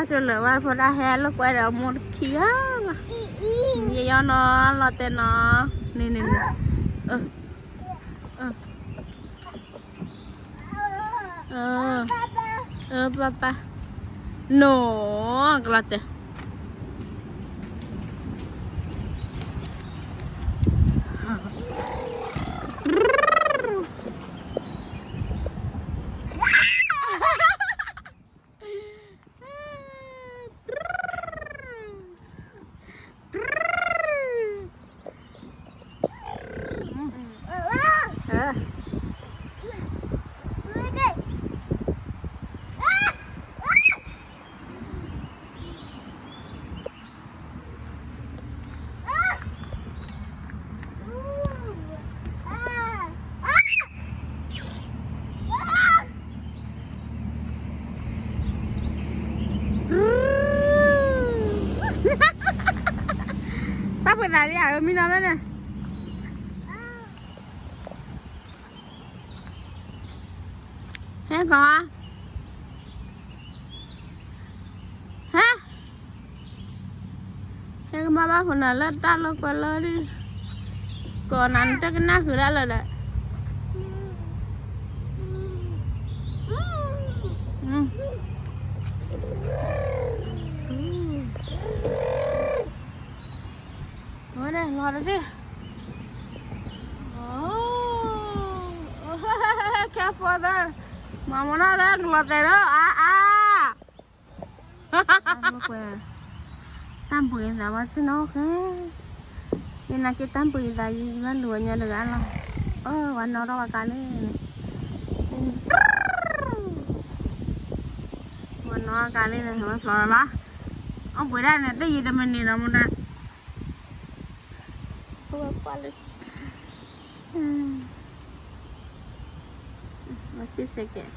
ကၠိလၢၤဝဲဖိဒၣ်ဟဲလိာ်ကွဲဒီးမိၢ်တခံဧါ, ယယီနီၤ လီၤတဲာ်နီၤ, န့ၣ်န့ၣ်န့ၣ်, ပၢ်ပၢ်, နိ, ကလီၤတဲာ်. တၢ်ပှ့ၤသးလံဧါ, မံနီၤဖဲန့ၣ်, ဟဲကီး, ဟဲ ဟဲကမၤဘၣ်ဖိနၤလၢတၢ်လိာ်ကွဲလၢဒ်, ကိးနၤနတကနၣ်ဃုာ်ဒၣ်လၢၤဒီး, အဝဲန့ၣ်လီၤတဒၣ်, ခဲဖိသၢ, မၤမနီၢ်သၢကလီၤတဲာ်ဒီး အါအါ ကွဲ, တၢ်ပှ့ၤသးဝဲဆ့ၣ်နီၤဃဲ, ယနာ်က့တၢ်ပှ့ၤသးယဘၣ်လူၤဝဲညါတဂၤလီၤ, အဝဲနီၣ်ထီၣ်ဝဲကါလံန့ၣ်, ဝဲနီၣ်ကါလံန့ၣ် ဝဲဖျိးလီၤလီၤ, အပှ့ၤဒၣ်န့ၣ် တယံာ်တမံၤန့ၣ်လီၤမူဒါ, ဝဲကွၢ်လၢ, ဝဲစ့ၢ်ကဲး